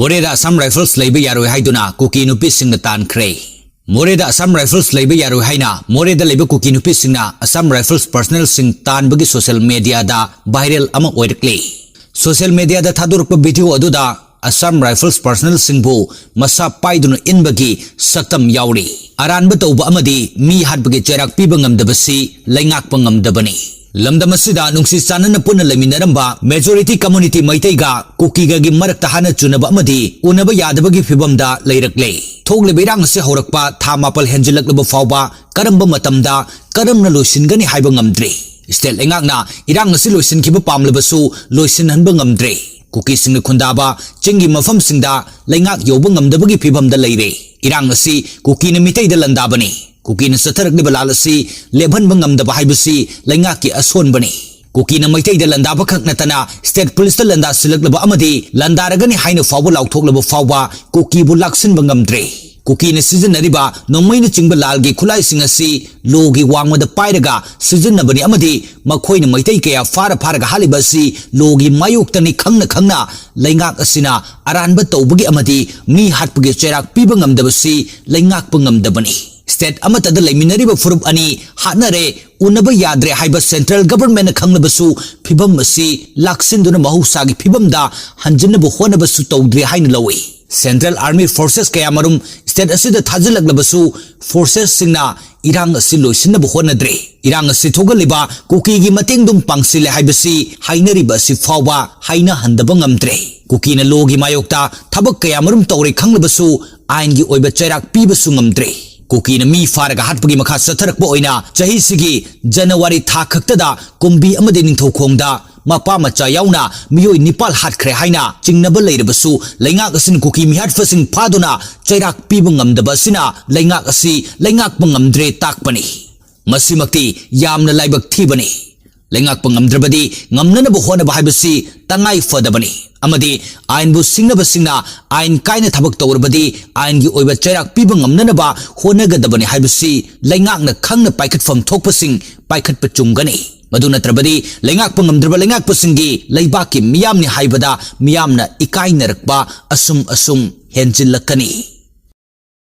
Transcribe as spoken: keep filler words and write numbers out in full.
ꯃꯣꯔꯦꯗ ꯑꯁꯥꯝ ꯔꯥꯏꯐꯜꯁ ꯂꯩꯕ ꯌꯥꯔꯣꯏ ꯍꯥꯏꯗꯨꯅ ꯀꯨꯀꯤ ꯅꯨꯄꯤꯁꯤꯡꯅ ꯇꯥꯟꯈ꯭ꯔꯦ꯫ ꯃꯣꯔꯦꯗ ꯑꯁꯥꯝ ꯔꯥꯏꯐꯜꯁ ꯂꯩꯕ ꯌꯥꯔꯣꯏ ꯍꯥꯏꯅ ꯃꯣꯔꯦꯗ ꯂꯩꯕ ꯀꯨꯀꯤ ꯅꯨꯄꯤꯁꯤꯡꯅ ꯑꯁꯥꯝ ꯔꯥꯏꯐꯜꯁ ꯄꯔꯁꯅꯦꯜꯁꯤꯡ ꯇꯥꯟꯕꯒꯤ ꯁꯣꯁꯤꯌꯦꯜ ꯃꯦꯗꯤꯌꯥꯗ ꯚꯥꯏꯔꯦꯜ ꯑꯃ ꯑꯣꯏꯔꯛꯂꯤ꯫ ꯁꯣꯁꯤꯌꯦꯜ ꯃꯦꯗꯤꯌꯥꯗ ꯊꯥꯗꯣꯔꯛꯄ ꯚꯤꯗꯤꯑꯣ ꯑꯗꯨꯗ ꯑꯁꯥꯝ ꯔꯥꯏꯐꯜꯁ ꯄꯔꯁꯅꯦꯜꯁꯤꯡꯕꯨ ꯃꯁꯥ ꯄꯥꯏꯗꯨꯅ ꯏꯟꯕꯒꯤ ꯁꯛꯇꯝ ꯌꯥꯎꯔꯤ꯫ ꯑꯔꯥꯟꯕ ꯇꯧꯕ ꯑꯃꯗꯤ ꯃꯤ ꯍꯥꯠꯄꯒꯤ ꯆꯩꯔꯥꯛ ꯄꯤꯕ ꯉꯝꯗꯕꯁꯤ ꯂꯩꯉꯥꯛꯄ ꯉꯝꯗꯕꯅꯤ꯫ ꯂꯝꯗꯝ ꯑꯁꯤꯗ ꯅꯨꯡꯁꯤ ꯆꯥꯟꯅꯅ ꯄꯨꯟꯅ ꯂꯩꯃꯤꯟꯅꯔꯝꯕ ꯃꯦꯖꯣꯔꯤꯇꯤ ꯀꯝꯃꯨꯅꯤꯇꯤ ꯃꯩꯇꯩꯒ ꯀꯨꯀꯤꯒꯒꯤ ꯃꯔꯛꯇ ꯍꯥꯟꯅ ꯆꯨꯅꯕ ꯑꯃꯗꯤ ꯎꯅꯕ ꯌꯥꯗꯕꯒꯤ ꯐꯤꯕꯝꯗ ꯂꯩꯔꯛꯂꯦ꯫ ꯊꯣꯛꯂꯤꯕ ꯏꯔꯥꯡ ꯑꯁꯤ ꯍꯧꯔꯛꯄ ꯊꯥ ꯃꯥꯄꯜ ꯍꯦꯟꯖꯤꯜꯂꯛꯂꯕ ꯐꯥꯎꯕ ꯀꯔꯝꯕ ꯃꯇꯝꯗ ꯀꯔꯝꯅ ꯂꯣꯏꯁꯤꯟꯒꯅꯤ ꯍꯥꯏꯕ ꯉꯝꯗ꯭ꯔꯤ꯫ ꯁ꯭ꯇꯦꯠ ꯂꯩꯉꯥꯛꯅ ꯏꯔꯥꯡ ꯑꯁꯤ ꯂꯣꯏꯁꯤꯟꯈꯤꯕ ꯄꯥꯝꯂꯕꯁꯨ ꯂꯣꯏꯁꯤꯟꯍꯟꯕ ꯉꯝꯗ꯭ꯔꯦ꯫ ꯀꯨꯀꯤꯁꯤꯡꯅ ꯈꯨꯟꯗꯥꯕ ꯆꯤꯡꯒꯤ ꯃꯐꯝꯁꯤꯡꯗ ꯂꯩꯉꯥꯛ ꯌꯧꯕ ꯉꯝꯗꯕꯒꯤ ꯐꯤꯕꯝꯗ ꯂꯩꯔꯦ꯫ ꯏꯔꯥꯡ ꯑꯁꯤ ꯀꯨꯀꯤꯅ ꯃꯤꯇꯩꯗ ꯂꯥꯟꯗꯥꯕꯅꯤ꯫ ꯀꯨꯀꯤꯅ ꯆꯠꯊꯔꯛꯂꯤꯕ ꯂꯥꯜ ꯑꯁꯤ ꯂꯦꯞꯍꯟꯕ ꯉꯝꯗꯕ ꯍꯥꯏꯕꯁꯤ ꯂꯩꯉꯥꯛꯀꯤ ꯑꯁꯣꯟꯕꯅꯤ꯫ ꯀꯨꯀꯤꯅ ꯃꯩꯇꯩꯗ ꯂꯥꯟꯗꯥꯕ ꯈꯛ ꯅꯠꯇꯅ ꯁ꯭ꯇꯦꯠ ꯄꯨꯂꯤꯁꯇ ꯂꯥꯟꯗꯥꯁꯤꯜꯂꯛꯂꯕ ꯑꯃꯗꯤ ꯂꯥꯟꯗꯥꯔꯒꯅꯤ ꯍꯥꯏꯅ ꯐꯥꯎꯕ ꯂꯥꯎꯊꯣꯛꯂꯕ ꯐꯥꯎꯕ ꯀꯨꯀꯤꯕꯨ ꯂꯥꯛꯁꯤꯟꯕ ꯉꯝꯗ꯭ꯔꯦ꯫ ꯀꯨꯀꯤꯅ ꯁꯤꯖꯤꯟꯅꯔꯤꯕ ꯅꯣꯡꯃꯩꯅꯆꯤꯡꯕ ꯂꯥꯜꯒꯤ ꯈꯨꯠꯂꯥꯏꯁꯤꯡ ꯑꯁꯤ ꯂꯣꯒꯤ ꯋꯥꯡꯃꯗ ꯄꯥꯏꯔꯒ ꯁꯤꯖꯤꯟꯅꯕꯅꯤ ꯑꯃꯗꯤ ꯃꯈꯣꯏꯅ ꯃꯩꯇꯩ ꯀꯌꯥ ꯐꯥꯔ ꯐꯥꯔꯒ ꯍꯥꯠꯂꯤꯕ ꯑꯁꯤ ꯂꯣꯒꯤ ꯃꯥꯌꯣꯛꯇꯅꯤ ꯈꯪꯅ ꯈꯪꯅ ꯂꯩꯉꯥꯛ ꯑꯁꯤꯅ ꯑꯔꯥꯟꯕ ꯇꯧꯕꯒꯤ ꯑꯃꯗꯤ ꯃꯤ ꯍꯥꯠꯄꯒꯤ ꯆꯩꯔꯥꯛ ꯄꯤꯕ ꯉꯝꯗꯕꯁꯤ ꯂꯩꯉꯥꯛꯄ ꯉꯝꯗꯕꯅꯤ꯫ ꯁ꯭ꯇꯦꯠ ꯑꯃꯠꯇꯗ ꯂꯩꯃꯤꯟꯅꯔꯤꯕ ꯐꯨꯔꯨꯞ ꯑꯅꯤ ꯍꯥꯠꯅꯔꯦ, ꯎꯅꯕ ꯌꯥꯗ꯭ꯔꯦ ꯍꯥꯏꯕ ꯁꯦꯟꯇ꯭ꯔꯦꯜ ꯒꯚꯔꯟꯃꯦꯟꯠꯅ ꯈꯪꯂꯕꯁꯨ ꯐꯤꯕꯝ ꯑꯁꯤ ꯂꯥꯛꯁꯤꯟꯗꯨꯅ ꯃꯍꯧꯁꯥꯒꯤ ꯐꯤꯕꯝꯗ ꯍꯟꯖꯤꯟꯅꯕ ꯍꯣꯠꯅꯕꯁꯨ ꯇꯧꯗ꯭ꯔꯦ ꯍꯥꯏꯅ ꯂꯧꯏ꯫ ꯁꯦꯟꯇ꯭ꯔꯦꯜ ꯑꯥꯔꯃꯤ ꯐꯣꯔꯁꯦꯁ ꯀꯌꯥꯃꯔꯨꯝ ꯁ꯭ꯇꯦꯠ ꯑꯁꯤꯗ ꯊꯥꯖꯤꯜꯂꯛꯂꯕꯁꯨ ꯐꯣꯔꯁꯦꯁꯁꯤꯡꯅ ꯏꯔꯥꯡ ꯑꯁꯤ ꯂꯣꯏꯁꯤꯟꯅꯕ ꯍꯣꯠꯅꯗ꯭ꯔꯦ꯫ ꯏꯔꯥꯡ ꯑꯁꯤ ꯊꯣꯛꯍꯜꯂꯤꯕ ꯀꯨꯀꯤꯒꯤ ꯃꯇꯦꯡꯗꯨꯝ ꯄꯥꯡꯁꯤꯜꯂꯦ ꯍꯥꯏꯕꯁꯤ ꯍꯥꯏꯅꯔꯤꯕ ꯑꯁꯤ ꯐꯥꯎꯕ ꯍꯥꯏꯅꯍꯟꯗꯕ ꯉꯝꯗ꯭ꯔꯦ꯫ ꯀꯨꯀꯤꯅ ꯂꯣꯒꯤ ꯃꯥꯌꯣꯛꯇ ꯊꯕꯛ ꯀꯌꯥꯃꯔꯨꯝ ꯇꯧꯔꯦ ꯈꯪꯂꯕꯁꯨ ꯑꯥꯏꯟꯒꯤ ꯑꯣꯏꯕ ꯆꯩꯔꯥꯛ ꯄꯤꯕꯁꯨ ꯉꯝꯗ꯭ꯔꯦ꯫ ꯀꯨꯀꯤꯅ ꯃꯤ ꯐꯥꯔꯒ ꯍꯥꯠꯄꯒꯤ ꯃꯈꯥ ꯆꯠꯊꯔꯛꯄ ꯑꯣꯏꯅ ꯆꯍꯤꯁꯤꯒꯤ ꯖꯅꯋꯥꯔꯤ ꯊꯥ ꯈꯛꯇꯗ ꯀꯨꯝꯕꯤ ꯑꯃꯗꯤ ꯅꯤꯡꯊꯧꯈꯣꯡꯗ ꯃꯄꯥ ꯃꯆꯥ ꯌꯥꯎꯅ ꯃꯤꯑꯣꯏ ꯅꯤꯄꯥꯜ ꯍꯥꯠꯈ꯭ꯔꯦ ꯍꯥꯏꯅ ꯆꯤꯡꯅꯕ ꯂꯩꯔꯕꯁꯨ ꯂꯩꯉꯥꯛ ꯑꯁꯤꯅ ꯀꯨꯀꯤ ꯃꯤꯍꯥꯠꯄꯁꯤꯡ ꯐꯥꯗꯨꯅ ꯆꯩꯔꯥꯛ ꯄꯤꯕ ꯉꯝꯗꯕ ꯑꯁꯤꯅ ꯂꯩꯉꯥꯛ ꯑꯁꯤ ꯂꯩꯉꯥꯛꯄ ꯉꯝꯗ꯭ꯔꯦ ꯇꯥꯛꯄꯅꯤ꯫ ꯃꯁꯤꯃꯛꯇꯤ ꯌꯥꯝꯅ ꯂꯥꯏꯕꯛ ꯊꯤꯕꯅꯤ꯫ ꯂꯩꯉꯥꯛꯄ ꯉꯝꯗ꯭ꯔꯕꯗꯤ ꯉꯝꯅꯅꯕ ꯍꯣꯠꯅꯕ ꯍꯥꯏꯕꯁꯤ ꯇꯉꯥꯏ ꯐꯗꯕꯅꯤ ꯑꯃꯗꯤ ꯑꯥꯏꯟꯕꯨ ꯁꯤꯡꯅꯕꯁꯤꯡꯅ ꯑꯥꯏꯟ ꯀꯥꯏꯅ ꯊꯕꯛ ꯇꯧꯔꯕꯗꯤ ꯑꯥꯏꯟꯒꯤ ꯑꯣꯏꯕ ꯆꯩꯔꯥꯛ ꯄꯤꯕ ꯉꯝꯅꯅꯕ ꯍꯣꯠꯅꯒꯗꯕꯅꯤ ꯍꯥꯏꯕꯁꯤ ꯂꯩꯉꯥꯛꯅ ꯈꯪꯅ ꯄꯥꯏꯈꯠꯐꯝ ꯊꯣꯛꯄꯁꯤꯡ ꯄꯥꯏꯈꯠꯄ ꯆꯨꯝꯒꯅꯤ꯫ ꯃꯗꯨ ꯅꯠꯇ꯭ꯔꯕꯗꯤ ꯂꯩꯉꯥꯛꯄ ꯉꯝꯗ꯭ꯔꯕ ꯂꯩꯉꯥꯛꯄꯁꯤꯡꯒꯤ ꯂꯩꯕꯥꯛꯀꯤ ꯃꯤꯌꯥꯝꯅꯤ ꯍꯥꯏꯕꯗ ꯃꯤꯌꯥꯝꯅ ꯏꯀꯥꯏꯅꯔꯛꯄ ꯑꯁꯨꯝ ꯑꯁꯨꯝ ꯍꯦꯟꯖꯤꯜꯂꯛꯀꯅꯤ꯫